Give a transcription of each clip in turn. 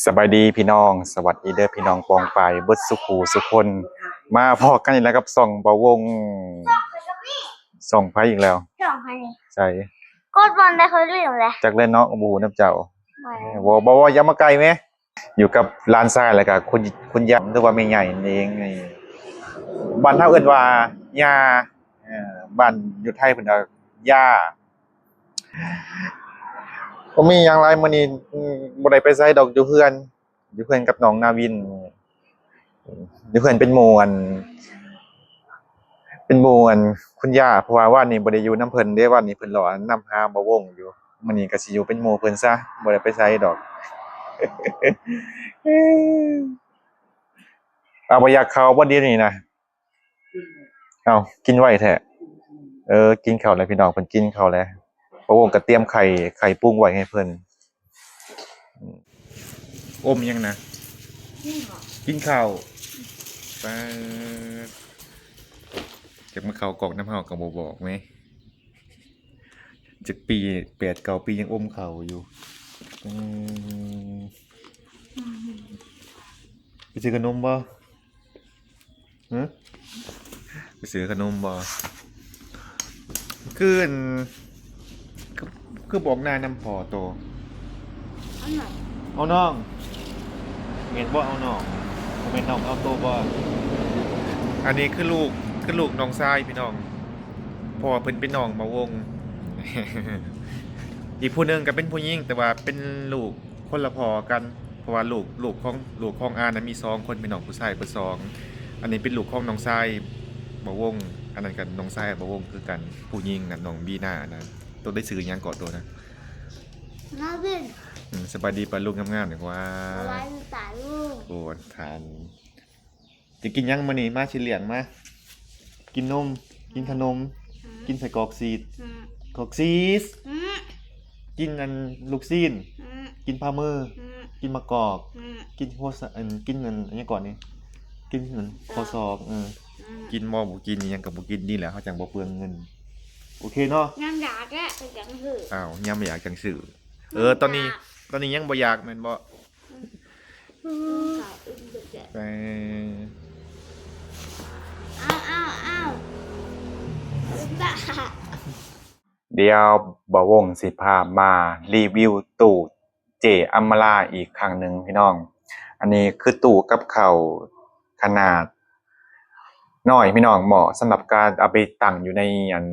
ສະບາຍດີພີ່ນ້ອງ ສະຫວັດດີເດີພີ່ນ້ອງປ້ອງປາຍເບິດສູ່ຜູ້ສູ່ຄົນ ມາພໍ້ກັນອີກແລ້ວກັບຊ່ອງບ່າວວົງ ຊ່ອງໃຜອີກແລ້ວ? ຊ່ອງໃຜ? ໃສ? ກົດບ່ອນໃດຂ້ອຍລືມແລ້ວ ຈັກແລ້ວເນາະ ບໍ່ຮູ້ນຳເຈົ້າ. ບໍ່ ບໍ່ ບໍ່ ຢ່າມາໃກ້ແມ. ຢູ່ກັບຫຼານຊາຍ ແລ້ວກໍຄຸນ ຄຸນຍາຍ ຫຼືວ່າແມ່ໃຫຍ່ນັ້ນເອງ. ນີ້ບ້ານເຮົາເອີ້ນວ່າຍ່າ ເອີ ບ້ານຢູ່ໄທເພິ່ນວ່າຍ່າ. ບໍ່ມີຫຍັງຫຼາຍ ມື້ນີ້ ອືມ ບໍ່ໄດ້ໄປໃສດອກ ຢູ່ເຮືອນ ຢູ່ເຮືອນກັບນ້ອງນາວິນ. ຢູ່ເຮືອນເປັນໝູ່ອັນ ເປັນໝູ່ອັນຄຸນຍ່າ ເພາະວ່າວານນີ້ບໍ່ໄດ້ຢູ່ນຳເພິ່ນເດ້ ວານນີ້ເພິ່ນເລາະນຳຫາບ່າວວົງຢູ່. ມື້ນີ້ກໍຊິຢູ່ເປັນໝູ່ເພິ່ນຊະ ບໍ່ໄດ້ໄປໃສດອກ. ເອົາ ບໍ່ຢາກເຂົ້າບໍ່ດຽວນີ້ນະ? ເອົາ ກິນໄວແທ້. ເອີ ກິນເຂົ້າແລ້ວພີ່ນ້ອງ ເພິ່ນກິນເຂົ້າແລ້ວ. ບ່າວວົງກໍຕຽມໄຂ່ ໄຂ່ປຸງໄວ້ໃຫ້ເພິ່ນ. ອົມຫຍັງນະ? ກິນເຂົ້າ ກິນເຂົ້າ. ປາດ ຈັກມາເຂົ້າກ້ອງນຳເຮົາກໍບໍ່ບອກແມ. ຈັກປີ ແປດເກົ້າປີ ຍັງອົມເຂົ້າຢູ່. ອືມ ໄປຊື້ຂະໜົມບໍ່? ຮະ ໄປຊື້ຂະໜົມບໍ່? ຄືອັນ ຄື ຄືບອກນານຳພໍ່ໂຕ? ເອົານ້ອງ ເອົານ້ອງ. ແມ່ນບໍ່ ເອົານ້ອງ? ບໍ່ແມ່ນນ້ອງເອົາໂຕບໍ່? ອັນນີ້ຄືລູກ ຄືລູກນ້ອງຊາຍພີ່ນ້ອງ. ເພາະວ່າເພິ່ນເປັນນ້ອງບ່າວວົງ. ອີກຜູ້ໜຶ່ງກໍເປັນຜູ້ຍິງ ແຕ່ວ່າເປັນລູກຄົນລະພໍ່ກັນ. ເພາະວ່າລູກ ລູກຂອງ ລູກຂອງອານະມີສອງຄົນ ພີ່ນ້ອງ ຜູ້ຊາຍເບິດສອງ. ອັນນີ້ເປັນລູກຂອງນ້ອງຊາຍບ່າວວົງ. ອັນນັ້ນກໍນ້ອງຊາຍບ່າວວົງຄືກັນ ຜູ້ຍິງນະ ນ້ອງບີນານະ. ໂຕໄດ້ຊື່ຫຍັງເກາະໂຕນະ? ນາວິນ. ອືມ ສະບາຍດີປ້າລຸງງາມໆ ນີ້ວ່າ. ສະບາຍດີປ້າລຸງ. ໂອ້ ທ່ານ ຈະກິນຫຍັງມື້ນີ້? ມາຊິລ້ຽງມາ. ກິນນົມ ກິນຂະໜົມ ອືມ ກິນໄສ້ກອກຊີດ ອືມ ກອກຊີດ ອືມ ກິນອັນລູກຊີ້ນ ອືມ ກິນພາມື ອືມ ກິນໝາກກອກ ອືມ ກິນຫົວສະ ອັນ ກິນອັນ ອັນຫຍັງເກາະນີ້ ກິນອັນ ກອກ ຂໍ້ສອກ ເອີ ອືມ ກິນບໍ່ ບໍ່ກິນ ອີ່ຫຍັງກໍບໍ່ກິນ. ດີແລ້ວ ເຮົາຈັ່ງບໍ່ເປືອງເງິນ. ໂອເຄເນາະ. ຍາມຢາກແລ້ວຈັ່ງຊື້. ອ້າວ ຍາມຢາກຈັ່ງຊື້. ເອີ ຕອນນີ້ ຕອນນີ້ຍັງບໍ່ຢາກແມ່ນບໍ່? ເອີ ເອົາ ເອົາ ເອົາ ດຽວບ່າວວົງຊິພາມາຣີວິວຕູ້ເຈ້ອຳມາລາອີກຄັ້ງໜຶ່ງພີ່ນ້ອງ. ອັນນີ້ຄືຕູ້ກັບເຂົ້າຂະໜາດນ້ອຍພີ່ນ້ອງ ເໝາະສຳລັບການເອົາໄປຕັ້ງຢູ່ໃນອັນ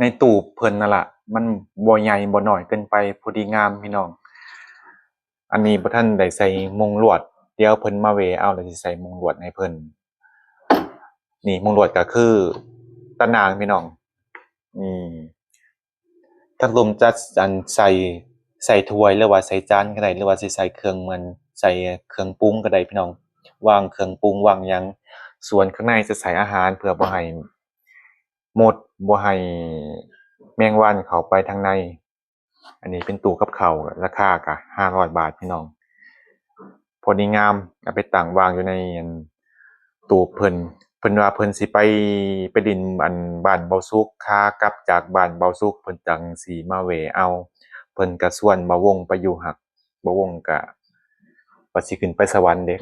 ໃນຕູ້ເພິ່ນນັ້ນລະ ມັນບໍ່ໃຫຍ່ບໍ່ນ້ອຍເກີນໄປ ພໍດີງາມພີ່ນ້ອງ. ອັນນີ້ບໍ່ທັນໄດ້ໃສ່ມຸງລວດ ດຽວເພິ່ນມາແວ່ເອົາ ແລ້ວຊິໃສ່ມຸງລວດໃຫ້ເພິ່ນ. ນີ້ມຸງລວດກໍຄືຕາໜ່າງພີ່ນ້ອງ. ນີ້ທາງລຸ່ມຈະ ອັນ ໃສ່ ໃສ່ຖ້ວຍ ຫຼືວ່າໃສ່ຈານກໍໄດ້ ຫຼືວ່າຊິໃສ່ເຄື່ອງ ອັນ ໃສ່ເຄື່ອງປຸງກໍໄດ້ພີ່ນ້ອງ ວາງເຄື່ອງປຸງວາງຫຍັງ. ສ່ວນຂ້າງໃນຈະໃສ່ອາຫານເພື່ອບໍ່ໃຫ້ ມົດ ບໍ່ໃຫ້ແມງວັນເຂົ້າໄປທາງໃນ. ອັນນີ້ເປັນຕູ້ກັບເຂົ້າ ລາຄາກະຫ້າຮ້ອຍບາດພີ່ນ້ອງ ພໍດີງາມ. ເອົາໄປຕັ້ງວາງຢູ່ໃນອັນ ຕູ້ເພິ່ນ ເພິ່ນວ່າເພິ່ນຊິໄປ ໄປຫຼິ້ນອັນ ບ້ານເບົາສຸກ ຂາກັບຈາກບ້ານເບົາສຸກ ເພິ່ນຈັ່ງຊິມາແວ່ເອົາ. ເພິ່ນກະຊວນບ່າວວົງໄປຢູ່ ຫາກ ບ່າວວົງກະວ່າຊິຂຶ້ນໄປສະຫວັນເດ້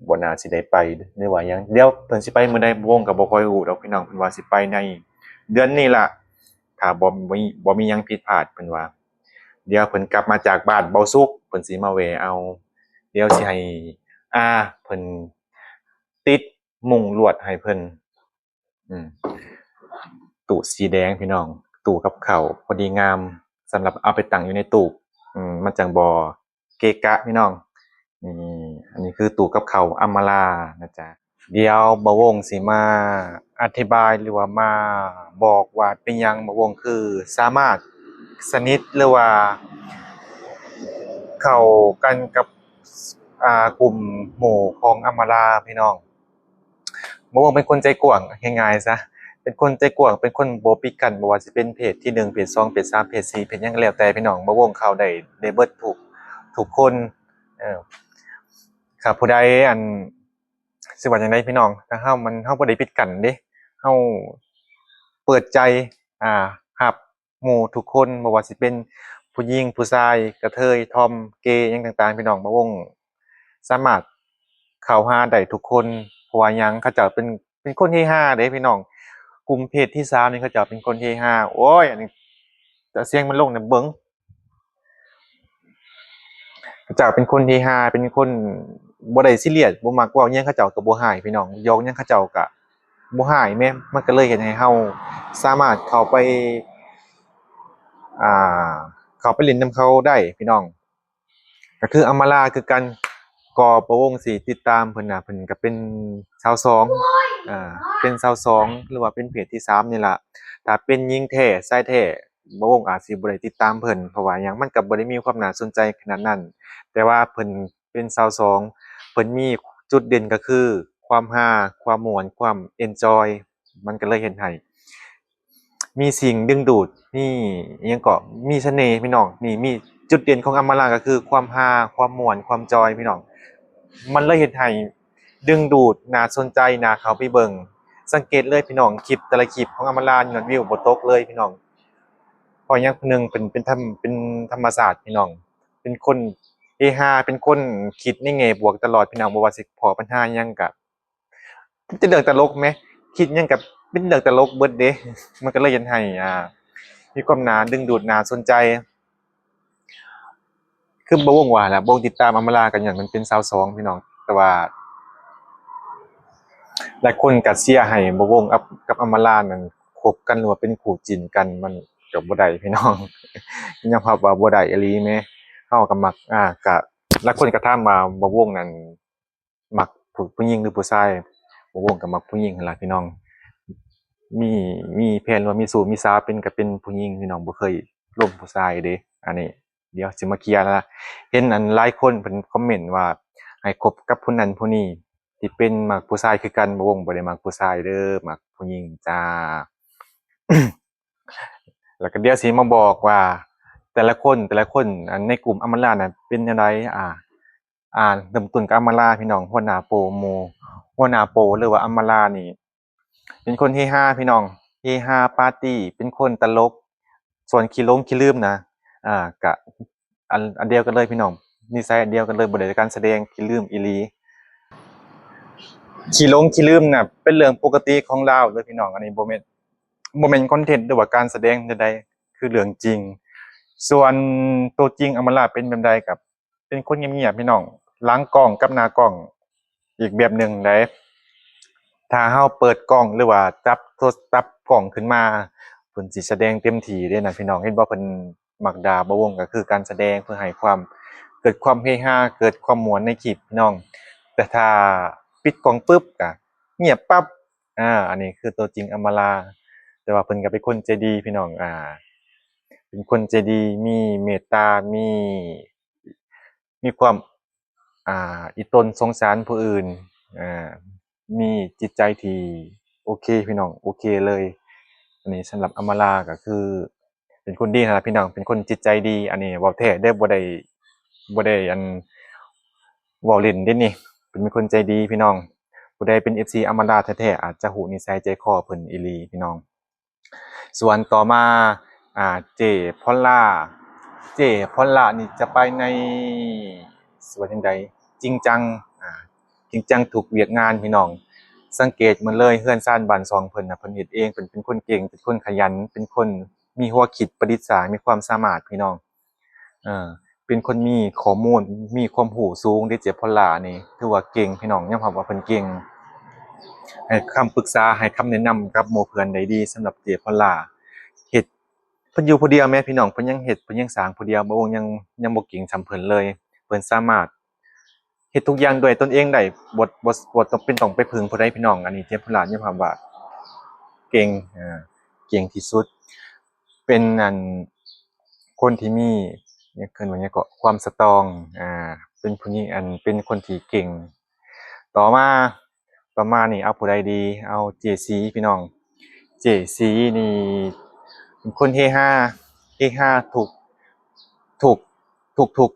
ບໍ່ໜ້າຊິໄດ້ໄປ ຫຼືວ່າຫຍັງ. ດຽວເພິ່ນຊິໄປມື້ໃດ ບ່າວວົງກະບໍ່ຄ່ອຍຮູ້ດອກພີ່ນ້ອງ. ເພິ່ນວ່າຊິໄປໃນເດືອນນີ້ລະ ຖ້າບໍ່ມີ ບໍ່ມີຫຍັງຜິດພາດ ເພິ່ນວ່າ. ດຽວເພິ່ນກັບມາຈາກບ້ານເບົາສຸກ ເພິ່ນຊິມາແວ່ເອົາ. ດຽວຊິໃຫ້ອາເພິ່ນຕິດມຸງລວດໃຫ້ເພິ່ນ. ອືມ ຕູ້ສີແດງພີ່ນ້ອງ ຕູ້ກັບເຂົ້າ ພໍດີງາມ ສຳລັບເອົາໄປຕັ້ງຢູ່ໃນຕູ້. ອືມ ມັນຈັ່ງບໍ່ເກະກະພີ່ນ້ອງ. ນີ້ ອັນນີ້ຄືຕູ້ກັບເຂົ້າອຳມາລານະຈະ. ດຽວບ່າວວົງຊິມາອະທິບາຍ ຫຼືວ່າມາບອກວ່າເປັນຫຍັງບ່າວວົງຄືສາມາດສະໜິດ ຫຼືວ່າເຂົ້າກັນກັບ ອ່າ ກຸ່ມໝູ່ຂອງອຳມາລາພີ່ນ້ອງ. ບ່າວວົງເປັນຄົນໃຈກວ້າງ ເວົ້າງ່າຍໆຊະ ເປັນຄົນໃຈກວ້າງ ເປັນຄົນບໍ່ປິດກັ້ນ ບໍ່ວ່າຊິເປັນເພດທີໜຶ່ງ ເພດສອງ ເພດສາມ ເພດສີ່ ເພດຫຍັງກໍແລ້ວແຕ່ພີ່ນ້ອງ ບ່າວວົງເຂົ້າໄດ້ ໄດ້ເບິດທຸກ ທຸກຄົນ. ເອີ ຖ້າຜູ້ໃດ ອັນ ຊິວ່າຈັ່ງໃດພີ່ນ້ອງ ຖ້າເຮົາ ມັນ ເຮົາບໍ່ໄດ້ປິດກັ້ນເດ້ ເຮົາເປີດໃຈ ອ່າ ຮັບໝູ່ທຸກຄົນ ບໍ່ວ່າຊິເປັນ ຜູ້ຍິງ ຜູ້ຊາຍ ກະເທີຍ ທອມ ເກ ຫຍັງຕ່າງໆ ພີ່ນ້ອງ ບ່າວວົງສາມາດເຂົ້າຫາໄດ້ທຸກຄົນ. ເພາະວ່າຫຍັງ? ເຂົາເຈົ້າເປັນ ເປັນຄົນເຮຮາເດ້ພີ່ນ້ອງ. ກຸ່ມເພດທີສາມນີ້ ເຂົາເຈົ້າເປັນຄົນເຮຮາ. ໂອ້ຍ ອັນນີ້ ແຕ່ສຽງມັນລົງນະເບິ່ງ. ເຂົາເຈົ້າເປັນຄົນເຮຮາ ເປັນຄົນບໍ່ໄດ້ຊີຣຽສ ບໍ່ມັກເວົ້າຫຍັງ ເຂົາເຈົ້າກໍບໍ່ຮ້າຍພີ່ນ້ອງ. ຢອກຫຍັງເຂົາເຈົ້າກໍບໍ່ຮ້າຍແມ. ມັນກໍເລີຍເຮັດໃຫ້ເຮົາສາມາດເຂົ້າໄປ ອ່າ ເຂົ້າໄປຫຼິ້ນນຳເຂົາໄດ້ພີ່ນ້ອງ. ກໍຄືອຳມາລາຄືກັນ ກໍບ່າວວົງຊິຕິດຕາມເພິ່ນນະ. ເພິ່ນກໍເປັນສາວສອງ ອ່າ ເປັນສາວສອງ ຫຼືວ່າເປັນເພດທີສາມນີ້ລະ. ຖ້າເປັນຍິງແທ້ຊາຍແທ້ ບ່າວວົງອາດຊິບໍ່ໄດ້ຕິດຕາມເພິ່ນ ເພາະວ່າຫຍັງ? ມັນກໍບໍ່ໄດ້ມີຄວາມໜ້າສົນໃຈຂະໜາດນັ້ນ. ແຕ່ວ່າເພິ່ນເປັນສາວສອງ ເພິ່ນມີຈຸດເດັ່ນກໍຄືຄວາມຮາ ຄວາມມ່ວນ ຄວາມເອັນຈອຍ. ມັນກໍເລີຍເຮັດໃຫ້ ມີສິ່ງດຶງດູດ ມີອີ່ຫຍັງເກາະ ມີສະເໜ່ພີ່ນ້ອງ. ນີ້ ມີຈຸດເດັ່ນຂອງອຳມາລາກໍຄືຄວາມຮາ ຄວາມມ່ວນ ຄວາມຈອຍພີ່ນ້ອງ. ມັນເລີຍເຮັດໃຫ້ດຶງດູດ ໜ້າສົນໃຈ ໜ້າເຂົ້າໄປເບິ່ງ. ສັງເກດເລີຍພີ່ນ້ອງ ຄລິບແຕ່ລະຄລິບຂອງອຳມາລາ ຍອດວິວບໍ່ຕົກເລີຍພີ່ນ້ອງ. ເພາະຫຍັງ? ເພິ່ນ ເພິ່ນເປັນທຳ ເປັນທຳມະຊາດພີ່ນ້ອງ ເປັນຄົນເຮຮາ ເປັນຄົນຄິດໃນແງ່ບວກຕະຫຼອດພີ່ນ້ອງ. ບໍ່ວ່າຊິພໍ້ບັນຫາຫຍັງກະ ເປັນເລື່ອງຕະຫຼົກແມ ຄິດຫຍັງກໍເປັນເລື່ອງຕະຫຼົກເບິດເດ້. ມັນກໍເລີຍເຮັດໃຫ້ ອ່າ ມີຄວາມໜ້າດຶງດູດ ໜ້າສົນໃຈ. ຄືບ່າວວົງວ່າແຫຼະ ບ່າວວົງຕິດຕາມອຳມາລາກໍຍ້ອນມັນເປັນສາວສອງພີ່ນ້ອງ. ແຕ່ວ່າຫຼາຍຄົນກໍເຊຍໃຫ້ບ່າວວົງກັບ ກັບອຳມາລານັ້ນຄົບກັນ ຫຼືວ່າເປັນຄູ່ຈິ້ນກັນ ມັນກໍບໍ່ໄດ້ພີ່ນ້ອງ. ຍອມຮັບວ່າບໍ່ໄດ້ອີ່ຫຼີແມ. ເຮົາກໍມັກ ອ່າ ກໍຫຼາຍຄົນກໍຖາມວ່າບ່າວວົງນັ້ນ ມັກຜູ້ ຜູ້ຍິງ ຫຼື ຜູ້ຊາຍ? ບ່າວວົງກໍມັກຜູ້ຍິງຫັ້ນລະພີ່ນ້ອງ. ມີ ມີແຟນ ຫຼືວ່າມີຊູ້ມີສາວເປັນ ກໍເປັນຜູ້ຍິງພີ່ນ້ອງ ບໍ່ເຄີຍລົມຜູ້ຊາຍເດ້. ອັນນີ້ດຽວຊິມາເຄຍລະ. ເຫັນອັນຫຼາຍຄົນເພິ່ນຄອມເມັນວ່າໃຫ້ຄົບກັບຜູ້ນັ້ນຜູ້ນີ້ທີ່ເປັນ ມັກຜູ້ຊາຍຄືກັນ. ບ່າວວົງບໍ່ໄດ້ມັກຜູ້ຊາຍເດີ ມັກຜູ້ຍິງຈ້າ. ແລ້ວກໍດຽວຊິມາບອກວ່າແຕ່ລະຄົນ ແຕ່ລະຄົນ ອັນໃນກຸ່ມອຳມາລານະເປັນແນວໃດ. ອ່າ ອ່າ ເລີ່ມຕົ້ນກັບອຳມາລາພີ່ນ້ອງ ຫົວໜ້າໂປໝູ່. ຫົວໜ້າໂປ ຫຼືວ່າອຳມາລານີ້ ເປັນຄົນເຮຮາພີ່ນ້ອງ ເຮຮາປາຕີ້ ເປັນຄົນຕະຫຼົກ ສ່ວນຂີ້ຫຼົງຂີ້ລືມນະ ອ່າ ກະ ອັນ ອັນດຽວກັນເລີຍພີ່ນ້ອງ ນິໄສອັນດຽວກັນເລີຍ ບໍ່ໄດ້ການສະແດງ ຂີ້ລືມອີ່ຫຼີ. ຂີ້ຫຼົງຂີ້ລືມນະເປັນເລື່ອງປົກກະຕິຂອງລາວເດີພີ່ນ້ອງ. ອັນນີ້ບໍ່ແມ່ນ ບໍ່ແມ່ນຄອນເທັນ ຫຼືວ່າການສະແດງໃດໆ ຄືເລື່ອງຈິງ. ສ່ວນໂຕຈິງອຳມາລາເປັນແບບໃດ ກໍເປັນຄົນງຽບໆ ພີ່ນ້ອງ ຫຼັງກ້ອງກັບໜ້າກ້ອງອີກແບບໜຶ່ງໃດ໋. ຖ້າເຮົາເປີດກ້ອງ ຫຼືວ່າຈັບໂທລະສັບກ້ອງຂຶ້ນມາ ເພິ່ນຊິສະແດງເຕັມທີ່ເດ້ນະພີ່ນ້ອງ. ເຫັນບໍ່ ເພິ່ນມັກດ່າບ່າວວົງ ກໍຄືການສະແດງເພື່ອໃຫ້ຄວາມ ເກີດຄວາມເຮຮາ ເກີດຄວາມມ່ວນໃນຄລິບພີ່ນ້ອງ. ແຕ່ຖ້າປິດກ້ອງປຶບ ກໍງຽບປັບ. ອ່າ ອັນນີ້ຄືຕົວຈິງອຳມາລາ ແຕ່ວ່າເພິ່ນກໍເປັນຄົນໃຈດີພີ່ນ້ອງ ອ່າ ເປັນຄົນໃຈດີ ມີເມດຕາ ມີ ມີຄວາມ ອ່າ ອີ່ຕົນສົງສານຜູ້ອື່ນ ອ່າ ມີຈິດໃຈທີ່ໂອເຄພີ່ນ້ອງ ໂອເຄເລີຍ. ອັນນີ້ສຳລັບອຳມາລາກໍຄື ເປັນຄົນດີຫັ້ນລະພີ່ນ້ອງ ເປັນຄົນຈິດໃຈດີ. ອັນນີ້ເວົ້າແທ້ເດີ ບໍ່ໄດ້ ບໍ່ໄດ້ອັນ ເວົ້າຫຼິ້ນເດ້ນີ້ ເພິ່ນເປັນຄົນໃຈດີພີ່ນ້ອງ. ຜູ້ໃດເປັນເອັຟຊີອຳມາລາແທ້ໆ ອາດຈະຮູ້ນິໄສໃຈຄໍເພິ່ນອີ່ຫຼີພີ່ນ້ອງ. ສ່ວນຕໍ່ມາ ອ່າ ເຈ້ພອນລາ ເຈ້ພອນລານີ້ຈະໄປໃນ ຊິວ່າຈັ່ງໃດ ຈິງຈັງ ອ່າ ຈິງຈັງທຸກວຽກງານພີ່ນ້ອງ. ສັງເກດເບິ່ງເລີຍ ເຮືອນຊານບ້ານຊ່ອງເພິ່ນນະ ເພິ່ນເຮັດເອງ ເພິ່ນເປັນຄົນເກັ່ງ ເປັນຄົນຂະຫຍັນ ເປັນຄົນມີຫົວຄິດປະດິດສ້າງ ມີຄວາມສາມາດພີ່ນ້ອງ. ເອີ ເປັນຄົນມີຂໍ້ມູນ ມີຄວາມຮູ້ສູງເດ້ ເຈ້ພອນລານີ້ ຖືວ່າເກັ່ງພີ່ນ້ອງ ຍອມຮັບວ່າເພິ່ນເກັ່ງ ໃຫ້ຄຳປຶກສາ ໃຫ້ຄຳແນະນຳກັບໝູ່ເພື່ອນໄດ້ດີ. ສຳລັບເຈ້ພອນລາ ເຮັດ ເພິ່ນຢູ່ຜູ້ດຽວແມ້ພີ່ນ້ອງ ເພິ່ນຍັງເຮັດ ເພິ່ນຍັງສ້າງຜູ້ດຽວ ບ່າວວົງຍັງ ຍັງບໍ່ເກັ່ງສ່ຳເພິ່ນເລີຍ. ເພິ່ນສາມາດເຮັດທຸກຢ່າງດ້ວຍຕົນເອງໄດ້ ບໍ່ ບໍ່ ບໍ່ຈຳເປັນຕ້ອງໄປເພິ່ງຜູ້ໃດພີ່ນ້ອງ. ອັນນີ້ເຈ້ພອນລາຍອມຮັບວ່າເກັ່ງ ເກັ່ງທີ່ສຸດ ເປັນອັນ ຄົນທີ່ມີ ເອີ້ນວ່າຫຍັງເກາະ ຄວາມສະຕອງ ອ່າ ເປັນຜູ້ຍິງ ອັນ ເປັນຄົນທີ່ເກັ່ງ. ຕໍ່ມາ ຕໍ່ມານີ້ເອົາຜູ້ໃດດີ? ເອົາເຈ້ສີພີ່ນ້ອງ. ເຈ້ສີນີ້ເປັນຄົນເຮຮາ ເຮຮາທຸກ ທຸກ ທຸກ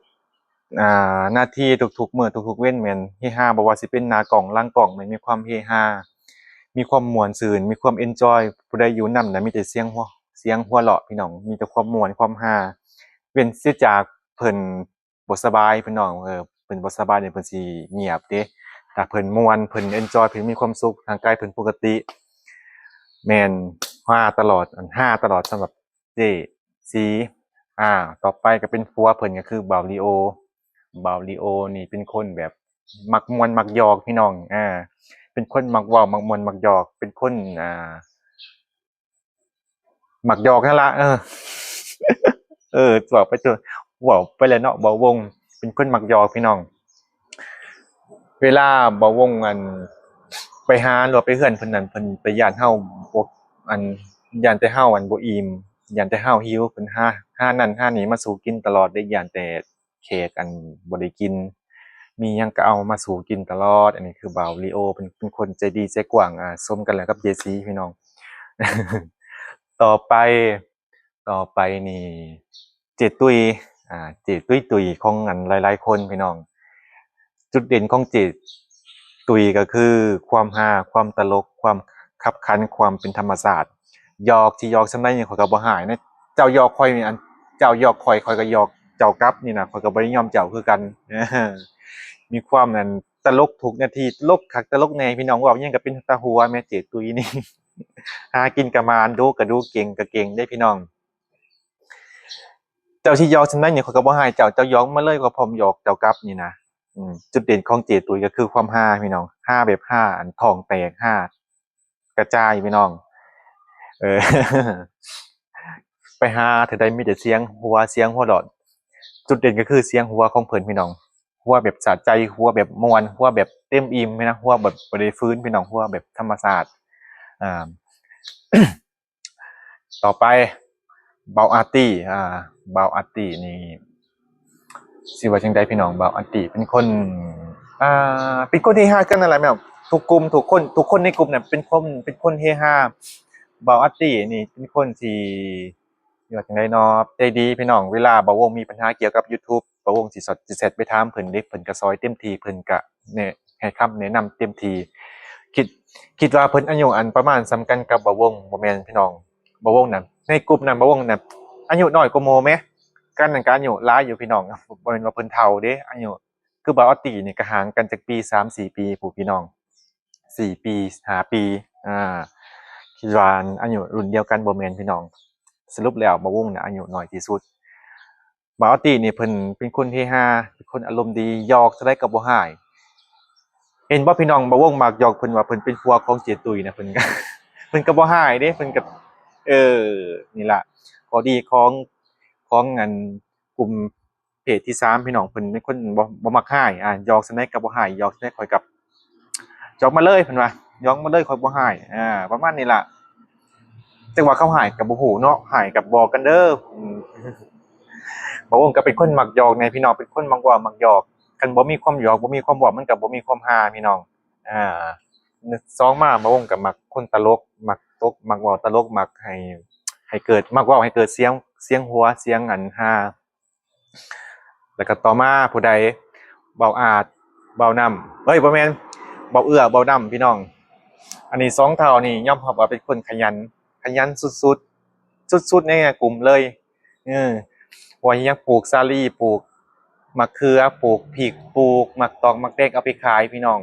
ໆ ອ່າ ນາທີ ທຸກໆມື້ ທຸກໆເວັນ ແມ່ນເຮຮາ ບໍ່ວ່າຊິເປັນໜ້າກ້ອງ ຫຼັງກ້ອງ ແມ່ນມີຄວາມເຮຮາ ມີຄວາມມ່ວນຊື່ນ ມີຄວາມເອັນຈອຍ. ຜູ້ໃດຢູ່ນຳນະ ມີແຕ່ສຽງຫົວ ສຽງຫົວເລາະພີ່ນ້ອງ ມີແຕ່ຄວາມມ່ວນ ຄວາມຮາ. ເວັ້ນເສຍຈາກເພິ່ນບໍ່ສະບາຍພີ່ນ້ອງ ເອີ ເພິ່ນບໍ່ສະບາຍນີ້ເພິ່ນຊິງຽບເດ້. ຖ້າເພິ່ນມ່ວນ ເພິ່ນເອັນຈອຍ ເພິ່ນມີຄວາມສຸກ ຮ່າງກາຍເພິ່ນປົກກະຕິ ແມ່ນຮາຕະຫຼອດ ຮາຕະຫຼອດສຳລັບເຈ້ສີ. ອາ ຕໍ່ໄປກໍເປັນຜົວເພິ່ນ ກໍຄືບ່າວລີໂອ. ບ່າວລີໂອນີ້ເປັນຄົນແບບມັກມ່ວນມັກຢອກພີ່ນ້ອງ ອາ ເປັນຄົນມັກເວົ້າມັກມ່ວນມັກຢອກ ເປັນຄົນ ອາ ມັກຢອກຫັ້ນລະ ເອີ ເອີ ເວົ້າໄປເຖາະ ເວົ້າໄປແລ້ວເນາະ ບ່າວວົງເປັນຄົນມັກຢອກພີ່ນ້ອງ. ເວລາບ່າວວົງ ອັນ ໄປຫາ ຫຼືວ່າໄປເຮືອນເພິ່ນນັ້ນ ເພິ່ນໄປຢ້ານເຮົາບໍ່ ອັນ ຢ້ານແຕ່ເຮົາ ອັນ ບໍ່ອີ່ມ ຢ້ານແຕ່ເຮົາຫິວ ເພິ່ນຫາ ຫານັ້ນຫານີ້ມາສູ່ກິນຕະຫຼອດເດ້ ຢ້ານແຕ່ ແຂກ ອັນ ບໍ່ໄດ້ກິນ ມີຫຍັງກໍເອົາມາສູ່ກິນຕະຫຼອດ. ອັນນີ້ຄືບ່າວລີໂອ ເປັນ ເປັນຄົນໃຈດີໃຈກວ້າງ ອາ ສົມກັນແລ້ວກັບເຈສີພີ່ນ້ອງ. ຕໍ່ໄປ ຕໍ່ໄປນີ້ ເຈຕຸ້ຍ ອາ ເຈຕຸ້ຍໆ ຂອງ ອັນ ຫຼາຍໆຄົນພີ່ນ້ອງ. ຈຸດເດັ່ນຂອງເຈຕຸ້ຍກໍຄືຄວາມຮາ ຄວາມຕະຫຼົກ ຄວາມຂັບຂັນ ຄວາມເປັນທຳມະຊາດ. ຢອກ ຊິຢອກສ່ຳໃດນີ້ຂ້ອຍກໍບໍ່ຮ້າຍນະ ເຈົ້າຢອກຂ້ອຍນີ້ ອັນ ເຈົ້າຢອກຂ້ອຍ ຂ້ອຍກໍຢອກເຈົ້າກັບນີ້ນະ ຂ້ອຍກໍບໍ່ໄດ້ຍອມເຈົ້າຄືກັນ. ມີຄວາມ ອັນ ຕະຫຼົກທຸກນາທີ ຕະຫຼົກຄັກຕະຫຼົກແນ່ພີ່ນ້ອງ ເວົ້າຫຍັງກໍເປັນຕາຫົວແມ້ ເຈຕຸ້ຍນີ້. ຫາກິນກໍໝານ ດຸກໍດຸ ເກັ່ງກໍເກັ່ງເດ້ພີ່ນ້ອງ. ເຈົ້າຊິຢອກສ່ຳໃດນີ້ ຂ້ອຍກໍບໍ່ຮ້າຍເຈົ້າ ເຈົ້າຢອກມາເລີຍ ຂ້ອຍພ້ອມຢອກເຈົ້າກັບນີ້ນະ. ອືມ ຈຸດເດັ່ນຂອງເຈຕຸ້ຍກໍຄືຄວາມຮາພີ່ນ້ອງ ຮາແບບຮາ ອັນ ທ້ອງແຕກ ຮາກະຈາຍພີ່ນ້ອງ. ເອີ ໄປຫາເທື່ອໃດມີແຕ່ສຽງຫົວ ສຽງຫົວເລາະ. ຈຸດເດັ່ນກໍຄືສຽງຫົວຂອງເພິ່ນພີ່ນ້ອງ ຫົວແບບສະໃຈ ຫົວແບບມ່ວນ ຫົວແບບເຕັມອີ່ມນະ ຫົວແບບບໍ່ໄດ້ຝືນພີ່ນ້ອງ ຫົວແບບທຳມະຊາດ. ອາ ຕໍ່ໄປ ບ່າວອາຕີ ອາ ບ່າວອາຕີນີ້ ຊິວ່າຈັ່ງໃດພີ່ນ້ອງ ບ່າວອາຕີເປັນຄົນ ອາ ເປັນຄົນເຮຮາກັນນັ້ນແຫຼະແມ່ນ ທຸກກຸ່ມ ທຸກຄົນ ທຸກຄົນໃນກຸ່ມນັ້ນເປັນຄົນ ເປັນຄົນເຮຮາ. ບ່າວອາຕີນີ້ເປັນຄົນທີ່ ຊິວ່າຈັ່ງໃດເນາະ ໃຈດີພີ່ນ້ອງ. ເວລາບ່າວວົງມີບັນຫາກ່ຽວກັບ YouTube ບ່າວວົງຊິສອດ ຊິແຊັດໄປຖາມເພິ່ນເດ້ ເພິ່ນກໍຊ່ອຍເຕັມທີ່ ເພິ່ນກໍແນະ ໃຫ້ຄຳແນະນຳເຕັມທີ່. ຄິດ ຄິດວ່າເພິ່ນອາຍຸ ອັນ ປະມານສ່ຳກັນກັບບ່າວວົງ ບໍ່ແມ່ນພີ່ນ້ອງ. ບ່າວວົງນັ້ນ ໃນກຸ່ມນັ້ນ ບ່າວວົງນັ້ນອາຍຸນ້ອຍກວ່າໝູ່ແມ ກັນນັ້ນກໍອາຍຸຫຼາຍຢູ່ພີ່ນ້ອງ. ບໍ່ແມ່ນວ່າເພິ່ນເຖົ້າເດ້ ອາຍຸ ຄືບ່າວອາຕີນີ້ກໍຫ່າງກັນຈັກປີ ສາມສີ່ປີພຸ້ນພີ່ນ້ອງ ສີ່ປີ ຫ້າປີ. ອາ ຄິດວ່າອາຍຸລຸ້ນດຽວກັນ ບໍ່ແມ່ນພີ່ນ້ອງ. ສະຫຼຸບແລ້ວບ່າວວົງນະອາຍຸນ້ອຍທີ່ສຸດ. ບ່າວອາຕີນີ້ເພິ່ນເປັນຄົນເຮຮາ ເປັນຄົນອາລົມດີ ຢອກເທົ່າໃດກໍບໍ່ຮ້າຍ. ເຫັນບໍ່ພີ່ນ້ອງ ບ່າວວົງມັກຢອກເພິ່ນວ່າເພິ່ນເປັນຜົວຂອງເຈຕຸ້ຍນະ ເພິ່ນກໍ ເພິ່ນກໍບໍ່ຮ້າຍເດ້ ເພິ່ນກໍ ເອີ ນີ້ລະ ຂໍ້ດີຂອງ ຂອງ ອັນ ກຸ່ມ ເພດທີສາມພີ່ນ້ອງ ເພິ່ນເປັນຄົນບໍ່ ບໍ່ມັກຮ້າຍ ອາ ຢອກສ່ຳໃດກໍບໍ່ຮ້າຍ ຢອກສ່ຳໃດຂ້ອຍກໍຢອກມາເລີຍ ເພິ່ນວ່າ ຢອກມາເລີຍ ຂ້ອຍບໍ່ຮ້າຍ ອາ ປະມານນີ້ລະ. ຈັກວ່າເຂົາຮ້າຍກໍບໍ່ຮູ້ເນາະ ຮ້າຍກໍບອກກັນເດີ. ອືມ ບ່າວວົງກໍເປັນຄົນມັກຢອກແດ່ພີ່ນ້ອງ ເປັນຄົນມັກເວົ້າມັກຢອກ ຄັນບໍ່ມີຄວາມຢອກ ບໍ່ມີຄວາມເວົ້າ ມັນກໍບໍ່ມີຄວາມຮາພີ່ນ້ອງ. ອາ ສອງມາ ບ່າວວົງກໍມັກຄົນຕະຫຼົກ ມັກຕົກ ມັກເວົ້າຕະຫຼົກ ມັກໃຫ້ ໃຫ້ເກີດ ມັກເວົ້າໃຫ້ເກີດສຽງ ສຽງຫົວ ສຽງ ອັນ ຮາ. ແລ້ວກໍຕໍ່ມາຜູ້ໃດ ບ່າວອາດ ບ່າວນ້ຳ ເອີຍ ບໍ່ແມ່ນ ບ່າວເອື້ອ ບ່າວນ້ຳ ພີ່ນ້ອງ. ອັນນີ້ສອງເຖົ້ານີ້ຍອມຮັບວ່າເປັນຄົນຂະຫຍັນ ຂະຫຍັນສຸດໆ ສຸດໆໃນກຸ່ມເລີຍ. ເອີ ວ່າຫຍັງ ປູກສາລີ ປູກໝາກເຂືອ ປູກພິກ ປູກໝາກຕອກໝາກແຕງເອົາໄປຂາຍ ພີ່ນ້ອງ.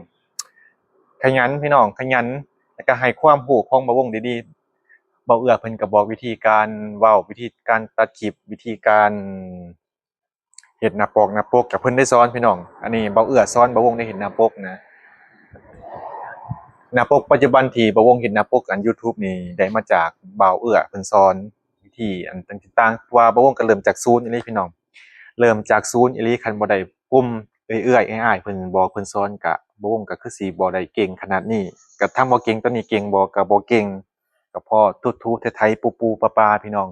ຂະຫຍັນ ພີ່ນ້ອງ ຂະຫຍັນ ແລ້ວກໍໃຫ້ຄວາມຮູ້ຂອງບ່າວວົງດີໆ. ບ່າວເອື້ອເພິ່ນກໍບອກວິທີການເວົ້າ ວິທີການຕັດຄລິບ ວິທີການເຮັດໜ້າປອກໜ້າປົກ ກໍເພິ່ນໄດ້ສອນພີ່ນ້ອງ. ອັນນີ້ບ່າວເອື້ອສອນບ່າວວົງໄດ້ເຮັດໜ້າປົກນະ. ໜ້າປົກປັດຈຸບັນທີ່ບ່າວວົງເຮັດໜ້າປົກ ອັນ YouTube ນີ້ໄດ້ມາຈາກບ່າວເອື້ອເພິ່ນສອນ ວິທີອັນຕ່າງໆ ເພາະວ່າບ່າວວົງກໍເລີ່ມຈາກສູນອີ່ຫຼີພີ່ນ້ອງ ເລີ່ມຈາກສູນອີ່ຫຼີ. ຄັນບໍ່ໄດ້ກຸ່ມເອື້ອຍໆ ອ້າຍໆ ເພິ່ນບອກເພິ່ນສອນ ກະບ່າວວົງກໍຄືຊິບໍ່ໄດ້ເກັ່ງຂະໜາດນີ້. ກະຖາມວ່າເກັ່ງ ຕອນນີ້ເກັ່ງບໍ່? ກະບໍ່ເກັ່ງ ກະພໍທູໆໄຖໆ ປູໆປາໆ ພີ່ນ້ອງ.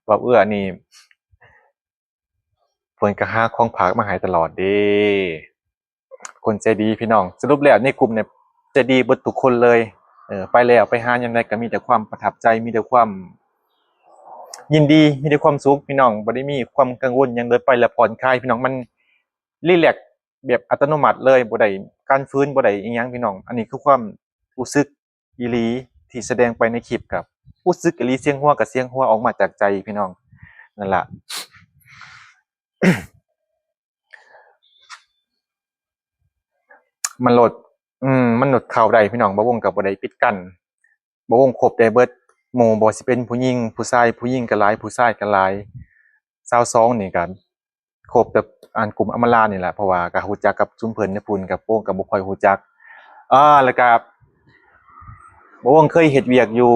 ບ່າວເອື້ອນີ້ ເພິ່ນກໍຫາຂອງຝາກມາໃຫ້ຕະຫຼອດເດ້ ຄົນໃຈດີພີ່ນ້ອງ. ສະຫຼຸບແລ້ວໃນກຸ່ມນີ້ໃຈດີເບິດທຸກຄົນເລີຍ. ເອີ ໄປແລ້ວໄປຫາຍາມໃດກໍມີແຕ່ຄວາມປະທັບໃຈ ມີແຕ່ຄວາມຍິນດີ ມີແຕ່ຄວາມສຸກພີ່ນ້ອງ. ບໍ່ໄດ້ມີຄວາມກັງວົນຫຍັງເລີຍ ໄປແລ້ວຜ່ອນຄາຍພີ່ນ້ອງ ມັນຣີແລັກແບບອັດຕະໂນມັດເລີຍ ບໍ່ໄດ້ການຝືນ ບໍ່ໄດ້ອີ່ຫຍັງພີ່ນ້ອງ. ອັນນີ້ຄືຄວາມຮູ້ສຶກ ອີ່ຫຼີທີ່ສະແດງໄປໃນຄລິບ ກໍຮູ້ສຶກອີ່ຫຼີ ສຽງຫົວກໍສຽງຫົວອອກມາຈາກໃຈພີ່ນ້ອງ. ນັ້ນລະ ມັນໂຫຼດ ອືມ ມັນໂຫຼດເຂົ້າໄດ້ພີ່ນ້ອງ. ບ່າວວົງກໍບໍ່ໄດ້ປິດກັ້ນ ບ່າວວົງຄົບໄດ້ເບິດໝູ່ ບໍ່ວ່າຊິເປັນຜູ້ຍິງຜູ້ຊາຍ ຜູ້ຍິງກໍຫຼາຍ ຜູ້ຊາຍກໍຫຼາຍ. ຊາວສອງນີ້ກໍຄົບແຕ່ອັນກຸ່ມອຳມາລານີ້ແຫຼະ ເພາະວ່າກໍຮູ້ຈັກກັບຊຸມເພິ່ນໃນພຸ້ນ ກັບໂປ້ງກໍບໍ່ຄ່ອຍຮູ້ຈັກ. ອາ ແລ້ວກໍບ່າວວົງເຄີຍເຮັດວຽກຢູ່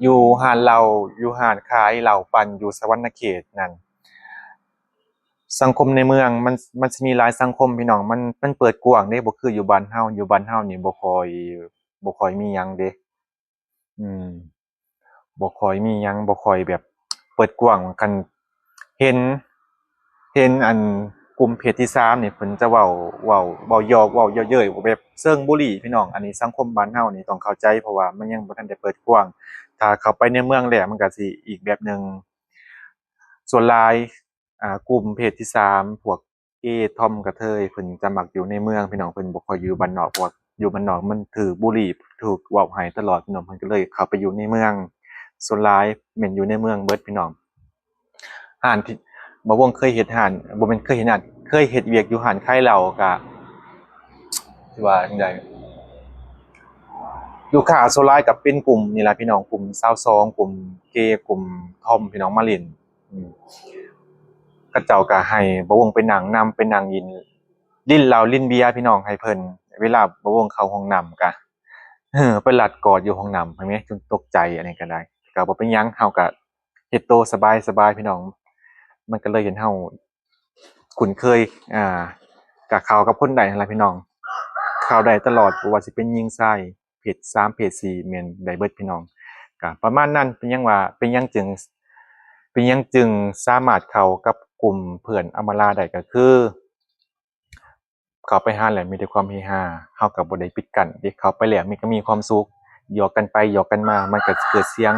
ຢູ່ຮ້ານເຫຼົ້າ ຢູ່ຮ້ານຂາຍເຫຼົ້າປັ່ນຢູ່ສະຫວັນນະເຂດນັ້ນ. ສັງຄົມໃນເມືອງມັນ ມັນຊິມີຫຼາຍສັງຄົມພີ່ນ້ອງ ມັນ ມັນເປີດກວ້າງເດ້ ບໍ່ຄືຢູ່ບ້ານເຮົາ. ຢູ່ບ້ານເຮົານີ້ບໍ່ຄ່ອຍ ບໍ່ຄ່ອຍມີຫຍັງເດ້ ອືມ ບໍ່ຄ່ອຍມີຫຍັງ ບໍ່ຄ່ອຍແບບເປີດກວ້າງ. ຄັນເຫັນ ເຫັນອັນກຸ່ມເພດທີສາມນີ້ ເພິ່ນຈະເວົ້າ ເວົ້າ ເວົ້າຢອກ ເວົ້າເຍີະເຍີ້ຍ ແບບເຊີງບູລີພີ່ນ້ອງ. ອັນນີ້ສັງຄົມບ້ານເຮົານີ້ຕ້ອງເຂົ້າໃຈ ເພາະວ່າມັນຍັງບໍ່ທັນໄດ້ເປີດກວ້າງ. ຖ້າເຂົ້າໄປໃນເມືອງແລ້ວ ມັນກໍຊິອີກແບບໜຶ່ງ. ສ່ວນຫຼາຍ ອ່າ ກຸ່ມເພດທີສາມ ພວກເກ ທອມ ກະເທີຍ ເພິ່ນຈະມັກຢູ່ໃນເມືອງພີ່ນ້ອງ ເພິ່ນບໍ່ຄ່ອຍຢູ່ບ້ານນອກ ເພາະວ່າຢູ່ບ້ານນອກມັນຖືກບູລີ ຖືກເວົ້າໃຫ້ຕະຫຼອດພີ່ນ້ອງ ເພິ່ນກໍເລີຍເຂົ້າໄປຢູ່ໃນເມືອງ. ສ່ວນຫຼາຍແມ່ນຢູ່ໃນເມືອງເບິດພີ່ນ້ອງ. ຮ້ານທີ່ ບ່າວວົງເຄີຍເຮັດຮ້ານ ບໍ່ແມ່ນເຄີຍເຮັດຮ້ານ ເຄີຍເຮັດວຽກຢູ່ຮ້ານຂາຍເຫຼົ້າ ກະ ຊິວ່າຈັ່ງໃດ ລູກຄ້າສ່ວນຫຼາຍກໍເປັນກຸ່ມນີ້ລະພີ່ນ້ອງ ກຸ່ມຊາວສອງ ກຸ່ມເກ ກຸ່ມທອມ ພີ່ນ້ອງມາຫຼິ້ນ. ອືມ ເຂົາເຈົ້າກໍໃຫ້ບ່າວວົງໄປນັ່ງນຳ ໄປນັ່ງຫຼິ້ນ ຫຼິ້ນເຫຼົ້າຫຼິ້ນເບຍພີ່ນ້ອງໃຫ້ເພິ່ນ. ເວລາບ່າວວົງເຂົ້າຫ້ອງນ້ຳກໍ ເອີ ໄປລັດກອດຢູ່ຫ້ອງນ້ຳ ເຫັນໄໝ ຈົນຕົກໃຈ. ອັນນີ້ກໍໄດ້ ກໍບໍ່ເປັນຫຍັງ ເຮົາກໍເຮັດໂຕສະບາຍໆ ພີ່ນ້ອງ ມັນກໍເລີຍເຮັດໃຫ້ເຮົາຄຸ້ນເຄີຍ ອ່າ ກໍເຂົ້າກັບຄົນໄດ້ຫັ້ນລະພີ່ນ້ອງ ເຂົ້າໄດ້ຕະຫຼອດ ບໍ່ວ່າຊິເປັນຍິງຊາຍ ເພດສາມ ເພດສີ່ ແມ່ນໄດ້ເບິດພີ່ນ້ອງ. ກໍປະມານນັ້ນ ເປັນຫຍັງວ່າ ເປັນຫຍັງຈຶ່ງ ເປັນຫຍັງຈຶ່ງສາມາດເຂົ້າກັບກຸ່ມເພື່ອນອຳມາລາໄດ້ ກໍຄືເຂົ້າໄປຫາແລ້ວມີແຕ່ຄວາມເຮຮາ ເຮົາກໍບໍ່ໄດ້ປິດກັ້ນເດ້ ເຂົ້າໄປແລ້ວມັນກໍມີຄວາມສຸກ ຫຍອກກັນໄປຫຍອກກັນມາ ມັນກໍເກີດສຽງ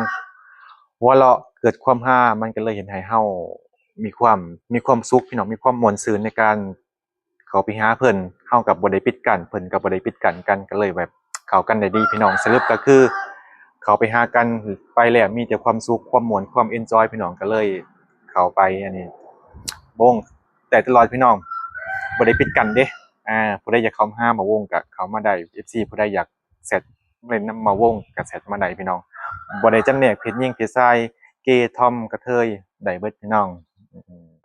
ຫົວເລາະ ເກີດຄວາມຮາ ມັນກໍເລີຍເຮັດໃຫ້ເຮົາມີຄວາມ ມີຄວາມສຸກພີ່ນ້ອງ ມີຄວາມມ່ວນຊື່ນໃນການ ເຂົ້າໄປຫາເພິ່ນ ເຮົາກໍບໍ່ໄດ້ປິດກັ້ນ ເພິ່ນກໍບໍ່ໄດ້ປິດກັ້ນກັນ ກໍເລີຍແບບເຂົ້າກັນໄດ້ດີພີ່ນ້ອງ. ສະຫຼຸບກໍຄືເຂົ້າໄປຫາກັນໄປແລ້ວມີແຕ່ຄວາມສຸກ ຄວາມມ່ວນ ຄວາມເອັນຈອຍພີ່ນ້ອງ ກໍເລີຍເຂົ້າໄປ. ອັນນີ້ບ່າວວົງໄດ້ຕະຫຼອດພີ່ນ້ອງ ບໍ່ໄດ້ປິດກັ້ນເດ້. ອ່າ ຜູ້ໃດຢາກເຂົ້າມາຫາບ່າວວົງກໍເຂົ້າມາໄດ້ ເອັຟຊີ ຜູ້ໃດຢາກ ແຊັດມາຫຼິ້ນນຳບ່າວວົງກໍແຊັດມາໄດ້ພີ່ນ້ອງ ບໍ່ໄດ້ຈຳແນກເພດຍິງເພດຊາຍ ເກ ທອມ ກະເທີຍ ໄດ້ເບິດພີ່ນ້ອງ.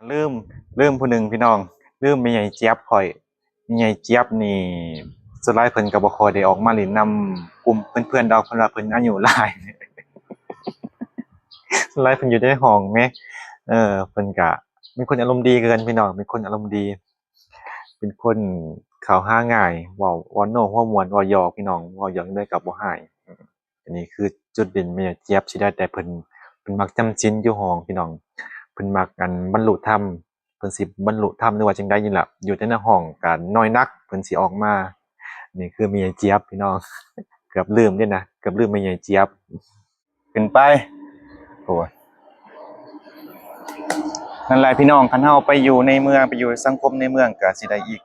ລືມ ລືມຜູ້ໜຶ່ງພີ່ນ້ອງ ລືມແມ່ໃຫຍ່ຈຽບຂ້ອຍ. ແມ່ໃຫຍ່ຈຽບນີ້ສ່ວນຫຼາຍເພິ່ນກໍບໍ່ຄ່ອຍໄດ້ອອກມາຫຼິ້ນນຳກຸ່ມເພື່ອນໆດອກ ເພິ່ນວ່າເພິ່ນອາຍຸຫຼາຍ ສ່ວນຫຼາຍເພິ່ນຢູ່ໃນຫ້ອງແໝ ເອີ ເພິ່ນກະເປັນຄົນອາລົມດີຄືກັນພີ່ນ້ອງ ເປັນຄົນອາລົມດີ ເປັນຄົນເຂົ້າຫາງ່າຍ ເວົ້າ ເວົ້າໂນ ຫົວມ່ວນ ເວົ້າຢອກພີ່ນ້ອງ ເວົ້າຢອກຈັ່ງໃດກໍບໍ່ຮ້າຍ. ອັນນີ້ຄືຈຸດເດັ່ນແມ່ໃຫຍ່ຈຽບຊິໄດ້ ແຕ່ເພິ່ນ ເພິ່ນມັກຈຳສິນຢູ່ຫ້ອງພີ່ນ້ອງ ເພິ່ນມັກອັນບັນລຸທຳ ເພິ່ນຊິບັນລຸທຳ ຫຼືວ່າຈັ່ງໃດນີ້ລະ ຢູ່ແຕ່ໃນຫ້ອງກໍນ້ອຍນັກເພິ່ນຊິອອກມາ. ນີ້ຄືແມ່ໃຫຍ່ຈຽບພີ່ນ້ອງ ເກືອບລືມເດ້ນະ ເກືອບລືມແມ່ໃຫຍ່ຈຽບ. ຂຶ້ນໄປ ໂອ້ຍ ນັ້ນແຫຼະພີ່ນ້ອງ ຄັນເຮົາໄປຢູ່ໃນເມືອງ ໄປຢູ່ສັງຄົມໃນເມືອງ ກະຊິໄດ້ອີກ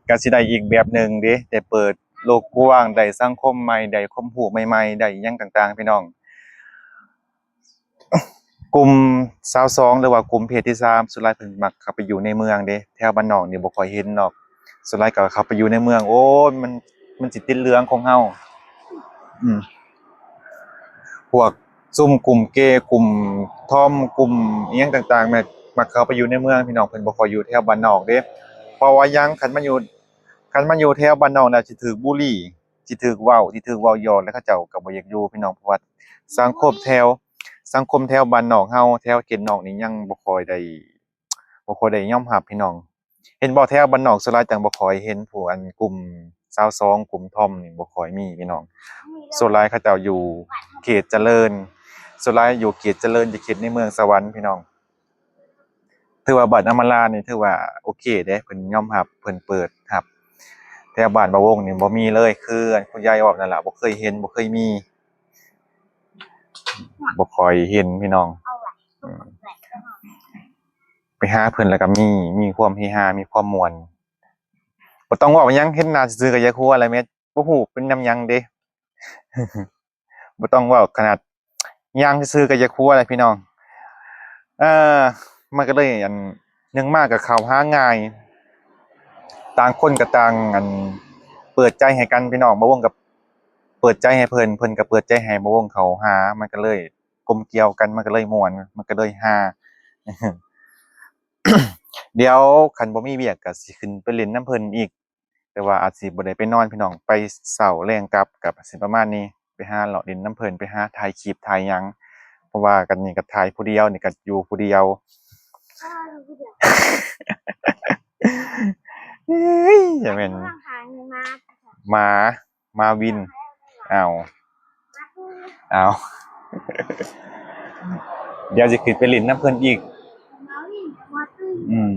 ກະຊິໄດ້ອີກແບບໜຶ່ງເດ້ ໄດ້ເປີດໂລກກວ້າງ ໄດ້ສັງຄົມໃໝ່ ໄດ້ຄວາມຮູ້ໃໝ່ໆ ໄດ້ຫຍັງຕ່າງໆ ພີ່ນ້ອງ. ກຸ່ມຊາວສອງ ຫຼືວ່າກຸ່ມເພດທີສາມ ສ່ວນຫຼາຍເພິ່ນມັກເຂົ້າໄປຢູ່ໃນເມືອງເດ້ ແຖວບ້ານນອກນີ້ບໍ່ຄ່ອຍເຫັນດອກ ສ່ວນຫຼາຍກໍເຂົ້າໄປຢູ່ໃນເມືອງ. ໂອ້ຍ ມັນ ມັນຊິຕິດເລື່ອງຂອງເຮົາ ອືມ ພວກຊຸມກຸ່ມເກ ກຸ່ມທອມ ກຸ່ມອີ່ຫຍັງຕ່າງໆ ແມ່ນມັກເຂົ້າໄປຢູ່ໃນເມືອງ ພີ່ນ້ອງ ເພິ່ນບໍ່ຄ່ອຍຢູ່ແຖວບ້ານນອກເດ້. ເພາະວ່າຫຍັງ ຄັນມາຢູ່ ຄັນມາຢູ່ແຖວບ້ານນອກແລ້ວຊິຖືກບູລີ ຊິຖືກເວົ້າ ຊິຖືກເວົ້າຢອກ ແລ້ວເຂົາເຈົ້າກໍບໍ່ຢາກຢູ່ ພີ່ນ້ອງ ເພາະວ່າສັງຄົມແຖວ ສັງຄົມແຖວບ້ານນອກເຮົາ ແຖວເຂດນອກນີ້ຍັງບໍ່ຄ່ອຍໄດ້ ບໍ່ຄ່ອຍໄດ້ຍອມຮັບ ພີ່ນ້ອງ. ເຫັນບໍ່ ແຖວບ້ານນອກສ່ວນຫຼາຍຈັ່ງບໍ່ຄ່ອຍເຫັນພວກອັນກຸ່ມຊາວສອງ ກຸ່ມທອມນີ້ບໍ່ຄ່ອຍມີ ພີ່ນ້ອງ ສ່ວນຫຼາຍເຂົາເຈົ້າຢູ່ເຂດຈະເລີນ ສ່ວນຫຼາຍຢູ່ເຂດຈະເລີນ ຢູ່ເຂດໃນເມືອງສະຫວັນ ພີ່ນ້ອງ. ຖືວ່າບ້ານອຳມາລານີ້ຖືວ່າໂອເຄເດ້ ເພິ່ນຍອມຮັບ ເພິ່ນເປີດຮັບ. ແຖວບ້ານບ່າວວົງນີ້ບໍ່ມີເລີຍ ຄືອັນຄຸນຍາຍເວົ້ານັ້ນລະ ບໍ່ເຄີຍເຫັນ ບໍ່ເຄີຍມີ ບໍ່ຄ່ອຍເຫັນ ພີ່ນ້ອງ ອືມ ໄປຫາເພິ່ນແລ້ວກໍມີ ມີຄວາມເຮຮາ ມີຄວາມມ່ວນ ບໍ່ຕ້ອງເວົ້າຫຍັງ ເຫັນໜ້າຊື່ໆກໍຢາກຫົວແຫຼະແມ່ ບໍ່ຮູ້ເປັນນຳຫຍັງເດ້ ບໍ່ຕ້ອງເວົ້າ ຂະໜາດຍ່າງຊື່ໆກໍຢາກຫົວແຫຼະ ພີ່ນ້ອງ. ເອີ ມັນກໍເລີຍ ອັນ ໜຶ່ງມາກໍເຂົ້າຫາງ່າຍ ແຕ່ ຕ່າງຄົນກໍຕ່າງ ອັນ ເປີດໃຈໃຫ້ກັນພີ່ນ້ອງ. ບ່າວວົງກໍເປີດໃຈໃຫ້ເພິ່ນ ເພິ່ນກໍເປີດໃຈໃຫ້ບ່າວວົງ ເຂົ້າຫາ ມັນກໍເລີຍກົມກ່ຽວກັນ ມັນກໍເລີຍມ່ວນ ມັນກໍເລີຍຮາ. ດຽວຄັນບໍ່ມີວຽກກໍຊິຂຶ້ນໄປຫຼິ້ນນຳເພິ່ນອີກ ແຕ່ວ່າອາດຊິບໍ່ໄດ້ໄປນອນພີ່ນ້ອງ ໄປເຊົ້າແລງກັບ ກໍຊິປະມານນີ້ ໄປຫາເລາະຫຼິ້ນນຳເພິ່ນ ໄປຫາຖ່າຍຄລິບຖ່າຍຫຍັງ ເພາະວ່າກັນນີ້ກໍຖ່າຍຜູ້ດຽວ ນີ້ກໍຢູ່ຜູ້ດຽວ. ເອີຍ ຢ່າແມ່ນ ຫມາ ໝາວິນ. ອ້າວ ອ້າວ ດຽວຊິຂຶ້ນໄປຫຼິ້ນນຳເພິ່ນອີກ. ອືມ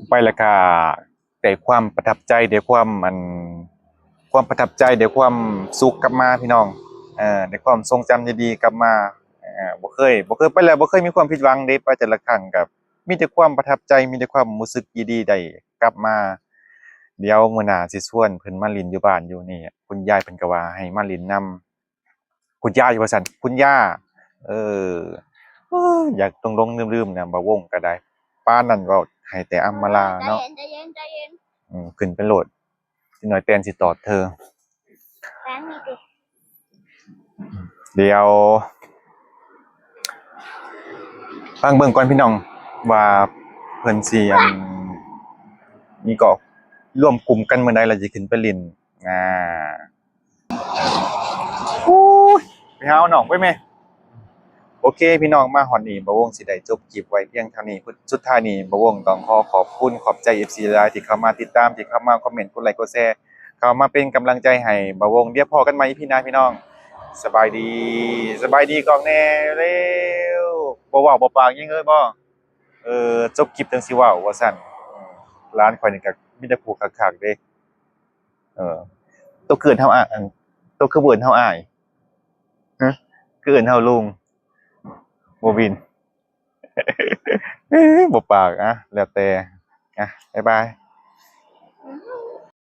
ໄປແລ້ວກະໄດ້ຄວາມປະທັບໃຈ ໄດ້ຄວາມ ອັນ ຄວາມປະທັບໃຈ ໄດ້ຄວາມສຸກກັບມາພີ່ນ້ອງ. ເອີ ໄດ້ຄວາມຊົງຈຳດີໆກັບມາ. ເອີ ບໍ່ເຄີຍ ບໍ່ເຄີຍໄປແລ້ວ ບໍ່ເຄີຍມີຄວາມຜິດຫວັງເດ້ ໄປແຕ່ລະຄັ້ງກໍມີແຕ່ຄວາມປະທັບໃຈ ມີແຕ່ຄວາມຮູ້ສຶກດີໆ ໄດ້ກັບມາ. ດຽວມື້ໜ້າຊິຊວນເພິ່ນມາຫຼິ້ນຢູ່ບ້ານຢູ່ນີ້ ຄຸນຍາຍເພິ່ນກໍວ່າໃຫ້ມາຫຼິ້ນນຳ ຄຸນຍາຍວ່າຊັ້ນ ຄຸນຍ່າ. ເອີ ຢາກຫຼົງໆລືມໆນະ ບ່າວວົງກໍໄດ້ ປານນັ້ນເວົ້າໃຫ້ແຕ່ອຳມາລາເນາະ. ໃຈເຢັນ ໃຈເຢັນ ໃຈເຢັນ. ອືມ ຂຶ້ນໄປໂລດ ຊິໜ້ອຍແຕນຊິຕອດເທີ. ແຕນນີ້ຕິ ດຽວຟັງເບິ່ງກ່ອນພີ່ນ້ອງ ວ່າເພິ່ນຊິ ອັນ ນີ້ກໍລວມກຸ່ມກັນມື້ໃດ ແລ້ວຊິຂຶ້ນໄປຫຼິ້ນ. ອ່າ ໂອ້ຍ ໄປຫາເອົານ້ອງໄປແມ່. ໂອເຄພີ່ນ້ອງ ມາຮອດນີ້ ບ່າວວົງຊິໄດ້ຈົບຄລິບໄວ້ພຽງເທົ່ານີ້. ສຸດທ້າຍນີ້ ບ່າວວົງຕ້ອງຂໍຂອບຄຸນຂອບໃຈເອັຟຊີຫຼາຍໆ ທີ່ເຂົ້າມາຕິດຕາມ ທີ່ເຂົ້າມາຄອມເມັນ ກົດໄລ ກົດແຊ ເຂົ້າມາເປັນກຳລັງໃຈໃຫ້ບ່າວວົງ. ດຽວພໍ້ກັນໃໝ່ອີພີໜ້າພີ່ນ້ອງ. ສະບາຍດີ ສະບາຍດີກ່ອນແດ່ເລັວ. ບໍ່ເວົ້າບໍ່ປາກຫຍັງເລີຍບໍ່? ເອີ ຈົບຄລິບຈັ່ງຊິເວົ້າວ່າຊັ້ນ. ຫຼານຂ້ອຍນີ້ກໍມີແຕ່ຜູ້ຄັກໆເດ້. ເອີ ໂຕຄືເອີ້ນເຮົາອ້າຍ ອັນ ໂຕຄືບໍ່ເອີ້ນເຮົາອ້າຍ? ຮະ ຄືເອີ້ນເຮົາລຸງ ບໍ່ວິນ? ເອີ ບໍ່ປາກ ອະ ແລ້ວແຕ່ ອະ ບາຍບາຍ.